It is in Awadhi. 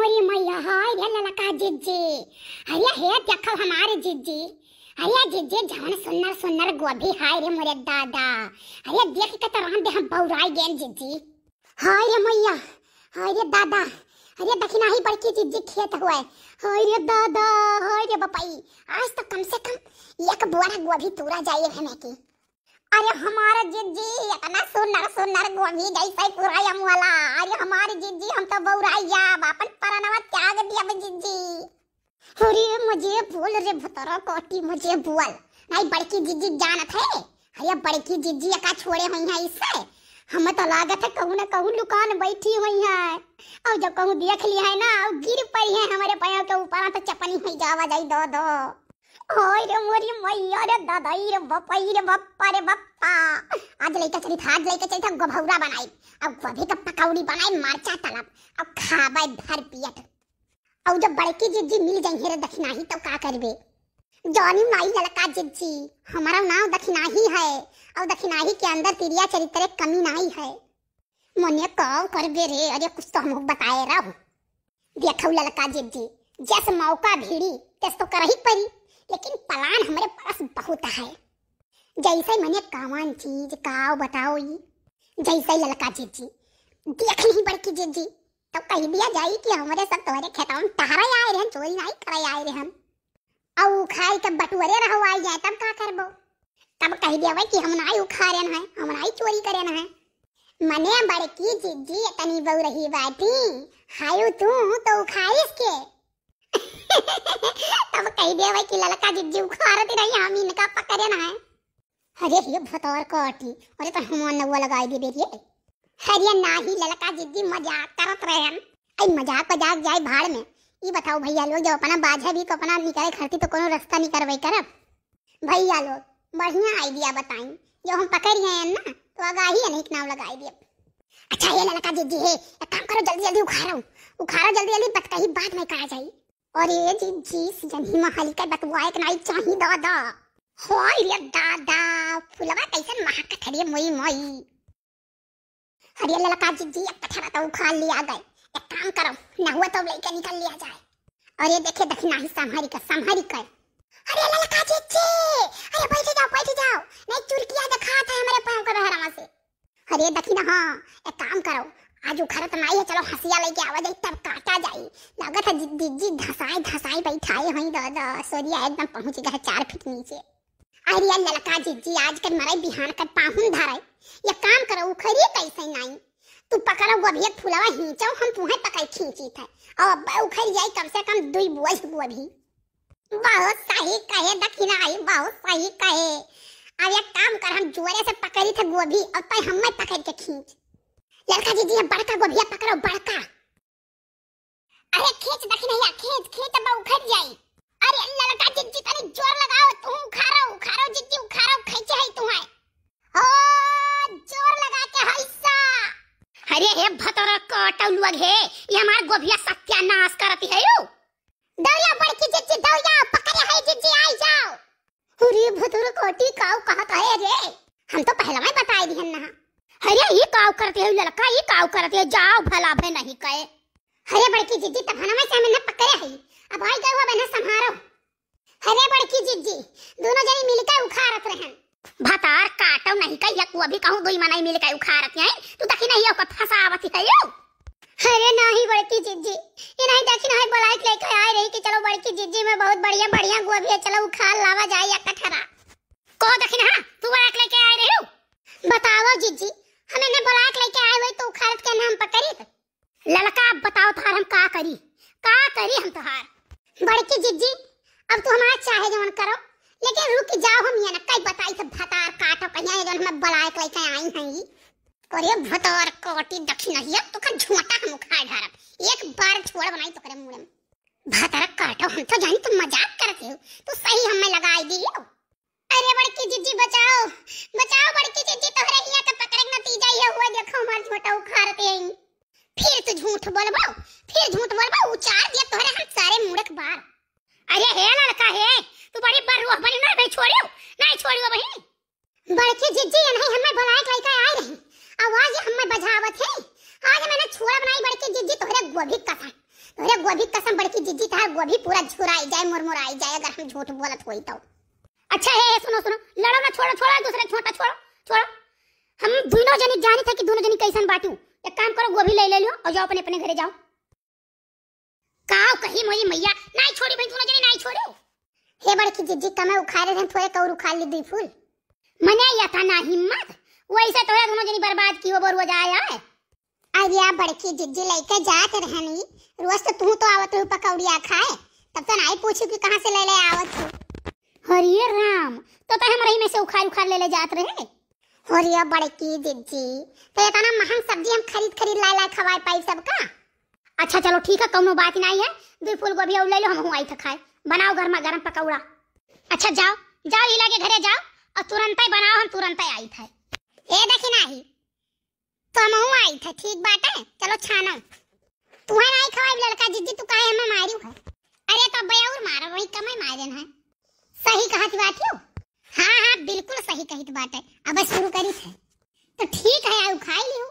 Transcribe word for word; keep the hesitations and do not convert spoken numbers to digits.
अरे मैया, हाय रे ललका जिज्जी। अरे हे देखो हमारे जिज्जी। अरे जिज्जी, जवन सुन्नर सुन्नर गोभी, हाय रे मोरे दादा। अरे देख के तो रांधे हम बौराई गेन जिज्जी। हाय रे मैया, हाय रे दादा। अरे दखिनाही बड़की जिज्जी खेत हुए। हाय रे दादा, हाय रे बपई। आज तो कम से कम एक बोरा गोभी तूरा जाए हमें की। अरे हमार जिज्जी, इतना सुन्नर सुन्नर गोभी जैसे पुरायम वाला। अरे हमार जिज्जी, हम तो बौराई जाब, अपन परनवा त्याग दियब जिज्जी। अरे मजे बोल रे भतरा काटी, मजे बोल। नाहीं बड़की जिज्जी जानत है। अरे बड़की जिज्जी एका छोड़े हुई है इससे। हमें तो लागत है कहूँ ना कहूँ लुकान बैठी हुई है। और जब कहूँ देख लिया है ना, और गिर पड़ी है हमारे पैर के ऊपर, तो चपनी हुई जावा जाई दो दो। ओए रे मोरी मैया रे दादाई रे बपई रे बप्पा रे बप्पा। आज लइका चली था, आज लइका चली था गोभौरा बनाई। अब गोभी का पकौड़ी बनाई, मरचा तलब। अब खाबै भर पियट। और जब बड़की जिज्जी मिल जाई है रे दखिनाही तो का करबे? जानी माई ललका जिज्जी, हमारा नाम दखिनाही है। और दखिनाही के अंदर तिरिया चरित्र कमी नाई है। मने का करबे रे, अरे कुछ तो हमहू बताए रहो। देखो ललका जिज्जी, जस मौका भिड़ी, तस तो करही परी, लेकिन plan हमरे पास बहुत है। जैसे मने कवन चीज, काव बताओ ई? जैसे ललका जिज्जी, देख ली बड़की जिज्जी, तो कह दिया जाई कि हमरे सब तोहरे खेतवा में टहरे आए रहन, चोरी नाई करे आए रहन। अउ उखाड़ के बटुअरे रहो आई जाए, तब का करबो? तब कह देवे कि हम नाई उखाड़ेन है, हम नाई चोरी करेन है। मने बड़की जिज्जी इतनी बौरही बाटी, हायु तू तो उखाड़िस के। तब कह देवे कि ललका जिज्जी उखाड़त रही, हम इनका पकड़ेन है। अरे हे भतार काटी, अरे तो हमार नौवा लगाई देबे रे। अरे नाही ललका जिज्जी, मजाक करत रहन। आई मजाक वजाक जाए भाड़ में। ई बताओ भैया लोग, जब अपना बाझा भी को अपना निकाले खरती तो कोनो रास्ता निकरबे करब। भैया लोग, बढ़िया idea बताई, जब हम पकड़ गए हैं ना, तो आगाही अनेक नाव लगाई दिए। अच्छा हे ललका जिज्जी हे, एक काम करो, जल्दी जल्दी उखारो, उखारो जल्दी जल्दी, बतकही बाद में कहा जाई। अरे जिज्जी, जन्ही महली के बतुआ एक नाई चाही दादा। हाय रे दादा, फुलवा कैसन महकत हरे मोई मोई। अरे ललका जिज्जी, एक कठरा तो उखाड़ लिया गए। एक काम करो, ना हुआ तो लइके निकल लिया जाए। अरे देखे दखिनाही संभरी का, संभरी का। अरे ललका जिज्जी, अरे बैठ जाओ, बैठ जाओ। नहीं चुरकिया दिखात है हमारे पाँव के बहरावा से। अरे दखिना, हाँ, एक काम करो, आज उखरत नाई है, चलो हंसिया लइके आवा जाई, तब काटा जाई। लागत है जि-, जिज्जी धसाई धसाई बैठाए होई दादा, सोरिया एकदम पहुँच गया है चार फीट नीचे। अरे ललका जिज्जी, आज कर मरई बिहान कर पाहुन धरई। ये काम करो, उखरी कैसे नाई? तू पकड़ो गोभिया फुलवा, हिंचो, हम तुहे पकड़ खींची थे। और अब उखरी जाई कम से कम दुई बोझ गोभी। बहुत सही कहे दखिनाही, बहुत सही कहे। अब एक काम कर, हम जोरे से पकड़ी थे गोभी और तै हमें पकड़ के खींच। ललका जिज्जी, ये बड़का गोभिया पकड़ो, बड़का। अरे खींच दखिनैया, खींच, खींच, अब उखड़ जाई। अरे ललका जिज्जी, तनी जोर लगाओ, तू उखारो, उखारो जिज्जी, उखारो, खींचे है तू है। ओ, जोर लगा के हैसा। अरे हे भतरा काटौ लोग हे, ये हमार गोभिया सत्यानाश करती है यू। दौड़िया बड़की जिज्जी, दौड़िया, पकड़े है जिज्जी, आई जाओ। अरे भतरा काटी, काऊ कहत है रे? हम तो पहलवा ही बताए दिहन ना। अरे ई काऊ करते है ललका, ई काऊ करते है, जाओ भला भे नहीं कहे। अरे बड़की जिज्जी, तब हनवा से हमें न पकड़े है, अब आई गए हो बहना संभारो। अरे बड़की जिज्जी, दोनों जनी मिलके उखाड़त रहन। भतार काटो नहीं कहिया को अभी कहूँ दुई मनई मिलके उखाड़त हैं, तू तकी नहीं ओकर फंसावत है यू। अरे नाही बड़की जिज्जी, ये नहीं देखी ना, बुलाए के लेके आए रही कि चलो बड़की जिज्जी में बहुत बढ़िया बढ़िया गोभी है, चलो उखाड़ लावा जाए या कठरा। को देखी ना, तू बुलाए के लेके आए रही हो? बताओ जिज्जी, हम इन्हें बुलाए के लेके आए हुए तो उखाड़त के नाम पर करी। ललका अब बताओ तोहार हम का करी, का करी हम तोहार? बड़की जिज्जी, अब तू हमारा चाहे जवन करो, लेकिन रुक जाओ, हम ये ना कई बताई सब भतार काटो कहिया ये जवन हमें बुलाए के लेके आई हैं। अरे भतार काटी दखिनहिया, तोकर झोंटा हम उखाड़ ढारब। एक बार छोड़ बनाई तोकरे मुड़े में। भतार काटो, हम तो जानी तुम मजाक करते हो, तू सही हमें लगाई दियो। अरे बड़की जिज्जी बचाओ, बचाओ बड़की जिज्जी, तोहरे हिया के पकड़े के नतीजा ये हुआ, देखो हमार झोंटा उखाड़ते हैं। फिर तू झूठ बोलबो, फिर झूठ बोलबो, उचार दिया तोहरे हम सारे मुड़े के बार। अरे हे ललका हे, तू बड़ी बरुआ बनी ना, नहीं छोड़ियो, नहीं छोड़ियो बहिनी। बड़की जिज्जी, ये नहीं हमें बुलाए के लेके आए रही। आवाज ये हमें बजावत है। आज मैंने छोड़ा बनाई बड़की जिज्जी तोहरे गोभी कथा। अरे गोभी कसम बड़की जिज्जी, तहार गोभी पूरा झुराई जाए, मुरमुराई जाए, अगर हम झूठ बोलत होई तो। अच्छा, हे, हे, सुनो, सुनो, लड़ो ना, छोड़ो, छोड़ो, एक दूसरे के छोटा, छोड़ो, छोड़ो। हम दुनो जनी जानी थे कि दुनो जनी कैसन बाटू। एक काम करो, गोभी ले, ले लियो और जाओ अपने, अपने घरे जाओ। काव कही मोरी मैया, नाई छोड़ी भाई, दुनो जनी नाई छोड़ी। हे बड़की जिज्जी, कमे उखाड़े रहन, थोड़े कौर उखाड़ ली दुई फूल। मने या था ना हिम्मत, वैसे तो है दुनो जनी बर्बाद की हो, बरुआ जाए आए। अरे या बड़की जिज्जी लइके जात रहनी, रोज तो तू तो आवत रहू पकौड़िया खाए, तब तो नाई पूछू कि कहाँ से ले ले आवत हो। हरिये राम, तो तो हम रही में से उखाड़ उखाड़ ले ले जात रहे। हरिये बड़की जिज्जी, तो इतना महंग सब्जी हम खरीद खरीद लाए लाए खवाए पाई सबका? अच्छा चलो ठीक है, कौनो बात नाई है, दुई फूल गोभी और ले लो, हम हुआई था खाए, बनाओ गर्मा गर्म पकौड़ा। अच्छा जाओ, जाओ इला के घरे जाओ और तुरंत ही बनाओ, हम तुरंत ही आई था। ए देखी नाही, तो हमहू आई थे, ठीक बाटे, चलो छानो। तुहे नाई खवाई लड़का जिज्जी, तू काहे हमें मारियो है? अरे तो अब्बे और मारो, वही कमे मारे है। सही कहत बाटियो। हाँ, हाँ, बिल्कुल सही कहित बाटे। अब शुरू करी थे। तो ठीक है, आऊ खाई लियो।